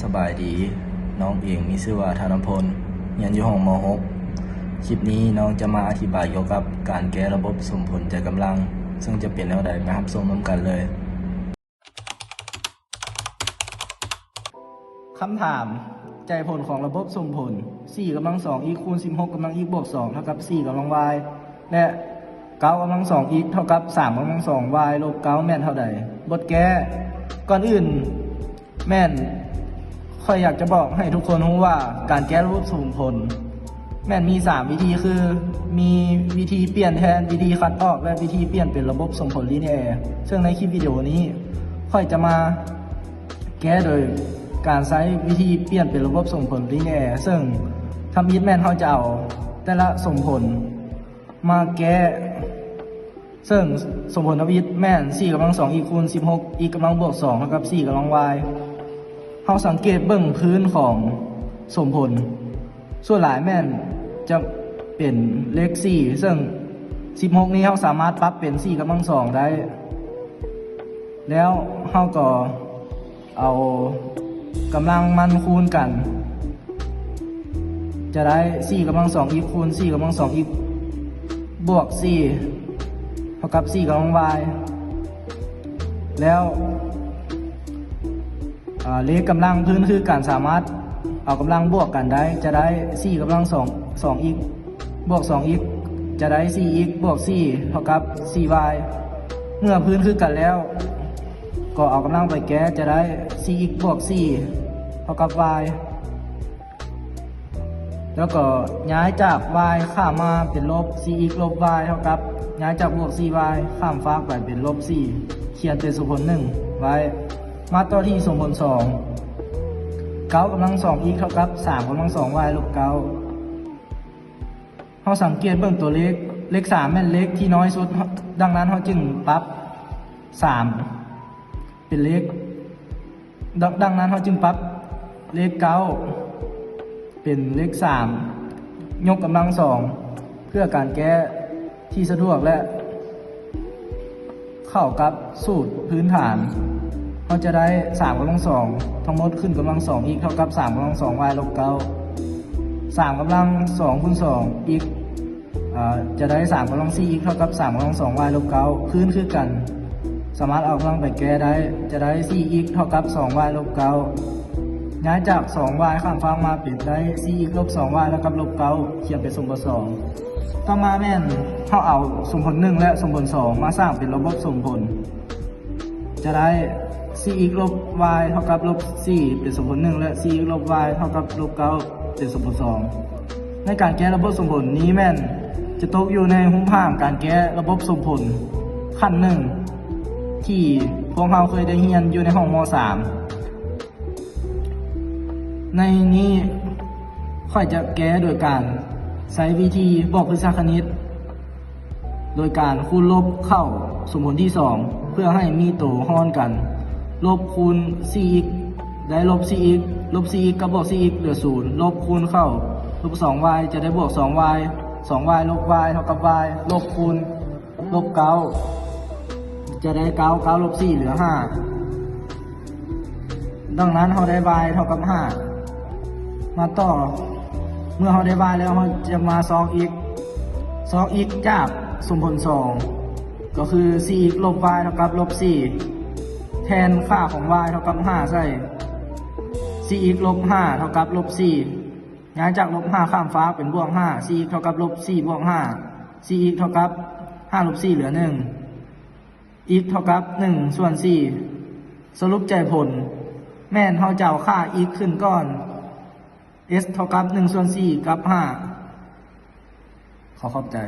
ສະບາຍດີ, ນ້ອງເອງມີຊື່ວ່າ ທະນະພົນ, ຮຽນຢູ່ຫ້ອງ ມໍຫົກ. ຄລິບນີ້ນ້ອງຈະມາອະທິບາຍກ່ຽວກັບການແກ້ລະບົບສົມຜົນໃຈກຳລັງ, ເຊິ່ງຈະເປັນແນວໃດ ໄປຮັບຊົມນຳກັນເລີຍ. ຄຳຖາມ, ໃຈຜົນຂອງລະບົບສົມຜົນ ສີ່ກຳລັງສອງ x ຄູນສິບຫົກກຳລັງ x ບວກສອງ ເທົ່າກັບສີ່ກຳລັງ y ແລະ ເກົ້າກຳລັງສອງ x ເທົ່າກັບສາມກຳລັງສອງ y ລົບເກົ້າ ແມ່ນເທົ່າໃດ? ບົດແກ້. ກ່ອນອື່ນ ແມ່ນຂ້ອຍຢາກຈະບອກໃຫ້ທຸກຄົນຮູ້ວ່າ ການແກ້ລະບົບສົມຜົນ ແມ່ນມີສາມວິທີ ຄື ມີວິທີປ່ຽນແທນ, ວິທີຄັດອອກ ແລະ ວິທີປ່ຽນເປັນລະບົບສົມຜົນລີເນແອ. ເຊິ່ງໃນຄລິບວິດີໂອນີ້ ຂ້ອຍຈະມາແກ້ໂດຍການໃຊ້ວິທີປ່ຽນເປັນລະບົບສົມຜົນລີເນແອ, ເຊິ່ງທຳອິດແມ່ນເຮົາຈະເອົາແຕ່ລະສົມຜົນ ມາແກ້, ເຊິ່ງສົມຜົນທຳອິດແມ່ນ ສີ່ກຳລັງສອງ x ຄູນສິບຫົກ x ກຳລັງບວກສອງ ເທົ່າກັບສີ່ກຳລັງ y. ເຮົາສັງເກດເບິ່ງພື້ນຂອງສົມຜົນ ສ່ວນຫຼາຍແມ່ນຈະເປັນເລກສີ່ ເຊິ່ງສິບຫົກນີ້ເຮົາສາມາດປັບເປັນສີ່ກຳລັງສອງໄດ້ ແລ້ວເຮົາກໍເອົາກຳລັງມັນຄູນກັນ ຈະໄດ້ສີ່ກຳລັງສອງ x ຄູນສີ່ກຳລັງສອງ x ບວກສີ່ ເທົ່າກັບສີ່ກຳລັງ y ແລ້ວ ເອີ ເລກກຳລັງພື້ນຄືກັນ ສາມາດເອົາກຳລັງບວກກັນໄດ້ ຈະໄດ້ສີ່ກຳລັງສອງ ສອງ x ບວກສອງ x ຈະໄດ້ສີ່ x ບວກສີ່ ເທົ່າກັບສີ່ y. ເມື່ອພື້ນຄືກັນແລ້ວ ກໍເອົາກຳລັງໄປແກ້ ຈະໄດ້ສີ່ x ບວກສີ່ ເທົ່າກັບ y. ແລ້ວກໍຍ້າຍຈາກ y ຂ້າມມາເປັນລົບ ສີ່ x ລົບ y ເທົ່າກັບ ຍ້າຍຈາກບວກສີ່ y ຂ້າມຟາກໄປເປັນລົບສີ່ ຂຽນເປັນສົມຜົນໜຶ່ງໄວ້. ມາຕໍ່ທີ່ສົມຜົນສອງ ເກົ້າກຳລັງສອງ x ເທົ່າກັບສາມກຳລັງສອງ y ລົບເກົ້າ. ເຮົາສັງເກດເບິ່ງຕົວເລກ ເລກສາມແມ່ນເລກທີ່ນ້ອຍສຸດ ດັ່ງນັ້ນເຮົາຈຶ່ງປັບສາມເປັນເລກ ດັ່ງ ດັ່ງນັ້ນເຮົາຈຶ່ງປັບເລກເກົ້າເປັນເລກສາມ ຍົກກຳລັງສອງ ເພື່ອການແກ້ທີ່ສະດວກ ແລະ ເຂົ້າກັບສູດພື້ນຖານ ເຮົາຈະໄດ້ສາມກຳລັງສອງ ທັງໝົດຂຶ້ນກຳລັງສອງ x ເທົ່າກັບສາມກຳລັງສອງ y ລົບເກົ້າ. ສາມກຳລັງສອງຄູນສອງ x ເອີ ຈະໄດ້ສາມກຳລັງສີ່ x ເທົ່າກັບສາມກຳລັງສອງ y ລົບເກົ້າ ພື້ນຄືກັນ ສາມາດເອົາກຳລັງໄປແກ້ໄດ້ ຈະໄດ້ສີ່ x ເທົ່າກັບສອງ y ລົບເກົ້າ. ຍ້າຍຈາກສອງ y ຂ້າມຟາກມາເປັນໄດ້ສີ່ x ລົບສອງ y ເທົ່າກັບລົບເກົ້າ ຂຽນເປັນສົມຜົນສອງ. ຕໍ່ມາແມ່ນເຮົາເອົາສົມຜົນໜຶ່ງ ແລະ ສົມຜົນສອງ ມາສ້າງເປັນລະບົບສົມຜົນ ຈະໄດ້ສີ່ x ລົບ y ເທົ່າກັບລົບສີ່ ເປັນສົມຜົນໜຶ່ງ ແລະ ສີ່ x ລົບ y ເທົ່າກັບລົບເກົ້າ ເປັນສົມຜົນສອງ. ໃນການແກ້ລະບົບສົມຜົນນີ້ແມ່ນຈະຕົກຢູ່ໃນຮູບຮ່າງການແກ້ລະບົບສົມຜົນຂັ້ນໜຶ່ງ ທີ່ພວກເຮົາເຄີຍໄດ້ຮຽນຢູ່ໃນຫ້ອງ ມໍສາມ. ໃນນີ້ຂ້ອຍຈະແກ້ໂດຍການໃຊ້ວິທີບວກພຶດຊະຄະນິດ ໂດຍການຄູນລົບເຂົ້າສົມຜົນທີສອງ ເພື່ອໃຫ້ມີໂຕຮ່ອນກັນ ລົບຄູນສີ່ x ໄດ້ລົບສີ່ x ລົບສີ່ x ກັບບວກສີ່ x ເຫຼືອສູນ ລົບຄູນເຂົ້າລົບສອງ y ຈະໄດ້ບວກສອງ y ສອງ y ລົບ y ເທົ່າກັບ y ລົບຄູນ ລົບເກົ້າ ຈະໄດ້ເກົ້າ ເກົ້າລົບສີ່ເຫຼືອຫ້າ ດັ່ງນັ້ນເຮົາໄດ້ y ເທົ່າກັບຫ້າ. ມາຕໍ່ ເມື່ອເຮົາໄດ້ y ແລ້ວ ເຮົາຈະມາຊອກ x ຊອກ x ຈາກສົມຜົນສອງ ກໍຄືສີ່ x ລົບ y ເທົ່າກັບລົບສີ່ ແທນຄ່າຂອງ y ເທົ່າກັບຫ້າໃສ່ສີ່ x ລົບຫ້າເທົ່າກັບລົບສີ່ ຍ້າຍຈາກລົບຫ້າຂ້າມຟາກເປັນບວກຫ້າ ສີ່ x ເທົ່າກັບລົບສີ່ບວກຫ້າ ສີ່ x ເທົ່າກັບຫ້າລົບສີ່ເຫຼືອໜຶ່ງ x ເທົ່າກັບໜຶ່ງສ່ວນສີ່. ສະຫຼຸບໃຈຜົນແມ່ນເຮົາຈະເອົາຄ່າ x ຂຶ້ນກ່ອນ s ເທົ່າກັບໜຶ່ງສ່ວນສີ່ກັບຫ້າ. ຂໍຂອບໃຈ.